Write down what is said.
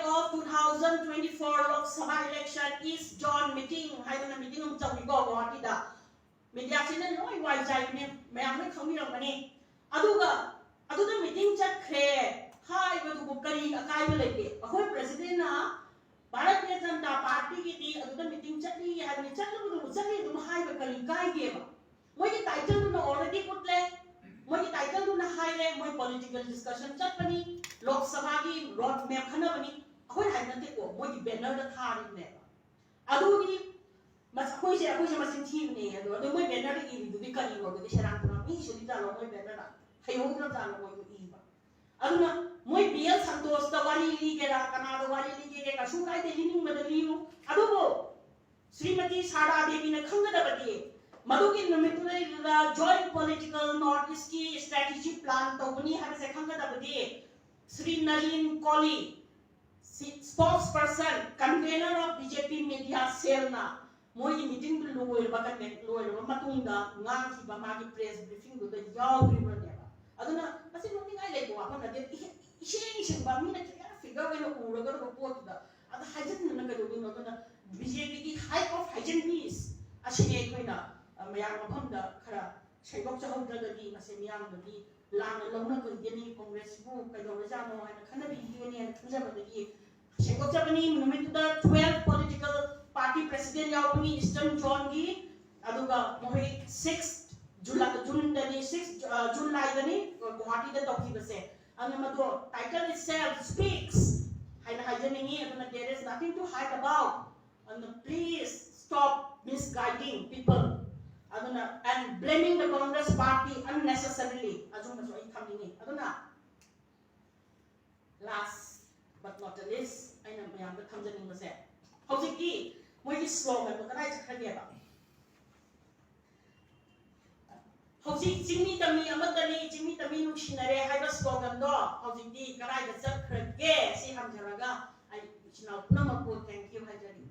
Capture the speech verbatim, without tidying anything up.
of two thousand twenty-four Lok Sabha election is John meeting ꯍꯥꯏꯗꯅ meeting ꯑꯃ ꯇꯧꯏꯀꯣ ꯒꯨꯋꯥꯍꯥꯇꯤꯗ꯫ ꯃꯤꯗꯤꯌꯥꯁꯤꯅ ꯂꯣꯏ ꯋꯥꯏ ꯆꯥꯏꯕꯅꯦ, ꯃꯌꯥꯝ ꯂꯣꯏ ꯈꯪꯕꯤꯔꯝꯒꯅꯤ꯫ ꯑꯗꯨꯒ ꯑꯗꯨꯗ ꯃꯤꯇꯤꯡ ꯆꯠꯈ꯭ꯔꯦ ꯍꯥꯏꯕꯗꯨꯕꯨ ꯀꯔꯤ ꯑꯀꯥꯏꯕ ꯂꯩꯒꯦ? ꯑꯩꯈꯣꯏ ꯄ꯭ꯔꯁꯤꯗꯦꯟꯅ ꯚꯥꯔꯇꯤꯌ ꯖꯅꯇꯥ ꯄꯥꯔꯇꯤꯒꯤꯗꯤ ꯑꯗꯨꯗ ꯃꯤꯇꯤꯡ ꯆꯠꯂꯤ ꯍꯥꯏꯕꯅꯤ, ꯆꯠꯂꯕꯗꯨꯕꯨ ꯆꯠꯂꯤ ꯑꯗꯨꯝ ꯍꯥꯏꯕ ꯀꯔꯤ ꯀꯥꯏꯒꯦꯕ? ꯃꯣꯏꯒꯤ ꯇꯥꯏꯇꯜꯗꯨꯅ ꯑꯣꯜꯔꯦꯗꯤ ꯎꯠꯂꯦ, ꯃꯣꯏꯒꯤ ꯇꯥꯏꯇꯜꯗꯨꯅ ꯍꯥꯏꯔꯦ, ꯃꯣꯏ ꯄꯣꯂꯤꯇꯤꯀꯦꯜ ꯗꯤꯁꯀꯁꯟ ꯆꯠꯄꯅꯤ, ꯂꯣꯛ ꯁꯚꯥꯒꯤ ꯔꯣꯗ ꯃꯦꯞ ꯈꯟꯅꯕꯅꯤ꯫ ꯑꯩꯈꯣꯏꯅ ꯍꯥꯏꯕ ꯅꯠꯇꯦꯀꯣ, ꯃꯣꯏꯒꯤ ꯕꯦꯅꯔꯗ ꯊꯥꯔꯤꯕꯅꯦꯕ꯫ ꯑꯗꯨꯗꯤ ꯃꯁ-, ꯑꯩꯈꯣꯏꯁꯦ ꯑꯩꯈꯣꯏꯁꯦ ꯃꯆꯤꯟ ꯊꯤꯕꯅꯦ꯫ ꯑꯗꯣ ꯑꯗꯣ ꯃꯣꯏ ꯕꯦꯅꯔꯗ ꯏꯔꯤꯗꯨꯗꯤ ꯀꯔꯤꯅꯣ? ꯑꯗꯨꯗꯤ ꯁꯦꯔꯥꯟ ꯇꯨꯔꯥꯟ ꯃꯤ ꯁꯤꯜꯂꯤꯖꯥꯠꯂꯣ ꯃꯣꯏ ꯕꯦꯅꯔꯗ? ꯍꯩꯍꯧꯗ꯭ꯔꯕꯖꯥꯠꯂꯣ ꯃꯣꯏꯗꯣ ꯏꯕ? ꯑꯗꯨꯅ ꯃꯣꯏ ꯕꯤ ꯑꯦꯜ ꯁꯟꯇꯣꯁꯇ ꯋꯥꯔꯤ ꯂꯤꯒꯦꯔꯥ, ꯀꯅꯥꯗ ꯋꯥꯔꯤ ꯂꯤꯒꯦꯒꯦ, ꯀꯩꯁꯨ ꯀꯥꯏꯗꯦ, ꯂꯤꯅꯤꯡꯕꯗ ꯂꯤꯌꯨ꯫ ꯑꯗꯨꯕꯨ ꯁ꯭ꯔꯤꯃꯇꯤ ꯁꯥꯔꯗꯥ ꯗꯦꯕꯤꯅ ꯈꯪꯒꯗꯕꯗꯤ, ꯃꯗꯨꯒꯤ ꯅꯨꯃꯤꯠꯇꯨꯗꯩꯗꯨꯗ ꯖꯣꯏꯟ ꯄꯣꯂꯤꯇꯤꯀꯦꯜ ꯅꯣꯔꯠ ꯏꯁꯀꯤ ꯁ꯭ꯇ꯭ꯔꯦꯇꯦꯖꯤ ꯄ꯭ꯂꯥꯟ ꯇꯧꯒꯅꯤ ꯍꯥꯏꯕꯁꯦ ꯈꯪꯒꯗꯕꯗꯤ ꯁ꯭ꯔꯤ ꯅꯂꯤꯟ ꯀꯣꯂꯤ, ꯁꯤ spokesperson, convener of B J P media cellꯅ ꯃꯣꯏꯒꯤ ꯃꯤꯇꯤꯡꯗꯨ ꯂꯣꯏꯔꯕ, convene ꯂꯣꯏꯔꯕ ꯃꯇꯨꯡꯗ ꯉꯥꯡꯈꯤꯕ ꯃꯥꯒꯤ ꯄ꯭ꯔꯦꯁ ꯕ꯭ꯔꯤꯐꯤꯡꯗꯨꯗ ꯌꯥꯎꯈ꯭ꯔꯤꯕꯅꯦꯕ꯫ ꯑꯗꯨꯅ ꯃꯁꯤ ꯅꯣꯛꯅꯤꯡꯉꯥꯏ ꯂꯩꯕ ꯋꯥꯐꯝ ꯅꯠꯇꯦ꯫ ꯏꯍꯦ-, ꯏꯁꯦꯡ ꯁꯦꯡꯕ ꯃꯤꯅ clear figure ꯑꯣꯏꯅ ꯎꯔꯒꯗꯕ ꯄꯣꯠꯇꯨꯗ ꯑꯗ ꯍꯥꯏꯖꯤꯟꯗꯅ ꯀꯩꯗꯧꯗꯣꯏꯅꯣ? ꯑꯗꯨꯅ B J Pꯒꯤ height of hygienist ꯑꯁꯤꯅꯤ ꯑꯩꯈꯣꯏꯅ, ꯑ, ꯃꯌꯥꯝ ꯃꯐꯝꯗ ꯈꯔ ꯁꯦꯡꯗꯣꯛꯆꯍꯧꯗ꯭ꯔꯒꯗꯤ ꯃꯁꯤ ꯃꯤꯌꯥꯝꯗꯗꯤ ꯂꯥꯟꯅ ꯂꯧꯅꯈꯤꯒꯅꯤ, ꯀꯣꯡꯒ꯭ꯔꯦꯁꯁꯤꯕꯨ ꯀꯩꯗꯧꯔꯖꯥꯠꯅꯣ ꯍꯥꯏꯅ ꯈꯟꯅꯕꯤꯈꯤꯒꯅꯤ ꯍꯥꯏꯅ ꯈꯟꯖꯕꯗꯒꯤ ꯁꯦꯡꯗꯣꯛꯆꯕꯅꯤ꯫ ꯅꯨꯃꯤꯠꯇꯨꯗ twelve political party president ꯌꯥꯎꯕꯅꯤ Eastern Zoneꯒꯤ, ꯑꯗꯨꯒ ꯃꯈꯣꯏ six July, Juneꯗꯅꯤ, six, ꯑ, Julyꯗꯅꯤ ꯒꯨꯋꯥꯍꯥꯇꯤꯗ ꯇꯧꯈꯤꯕꯁꯦ꯫ ꯑꯗꯨꯅ ꯃꯗꯣ title itself speaks ꯍꯥꯏꯅ ꯍꯥꯏꯖꯅꯤꯡꯉꯤ꯫ ꯑꯗꯨꯅ there is nothing to hide about. ꯑꯗꯨꯅ please stop misguiding people. ꯑꯗꯨꯅ and blaming the Congress party unnecessarily ꯑꯗꯨꯃꯁꯨ ꯑꯩ ꯊꯝꯅꯤꯡꯉꯤ꯫ ꯑꯗꯨꯅ last but not the least ꯑꯩꯅ ꯃꯌꯥꯝꯗ ꯊꯝꯖꯅꯤꯡꯕꯁꯦ, ꯍꯧꯖꯤꯛꯇꯤ ꯃꯣꯏꯒꯤ sloganꯗꯣ ꯀꯗꯥꯏ ꯆꯠꯈ꯭ꯔꯒꯦꯕ? ꯍꯧꯖꯤꯛ ꯆꯤꯡꯃꯤ ꯇꯝꯃꯤ ꯑꯃꯠꯇꯅꯤ, ꯆꯤꯡꯃꯤ ꯇꯝꯃꯤ ꯅꯨꯡꯁꯤꯅꯔꯦ ꯍꯥꯏꯕ sloganꯗꯣ ꯍꯧꯖꯤꯛꯇꯤ ꯀꯗꯥꯏꯗ ꯆꯠꯈ꯭ꯔꯒꯦ? ꯁꯤ ꯍꯪꯖꯔꯒ ꯑꯩ ꯏꯆꯤꯟ ꯏꯅꯥꯎ ꯄꯨꯝꯅꯃꯛꯄꯨ thank you ꯍꯥꯏꯖꯔꯤ꯫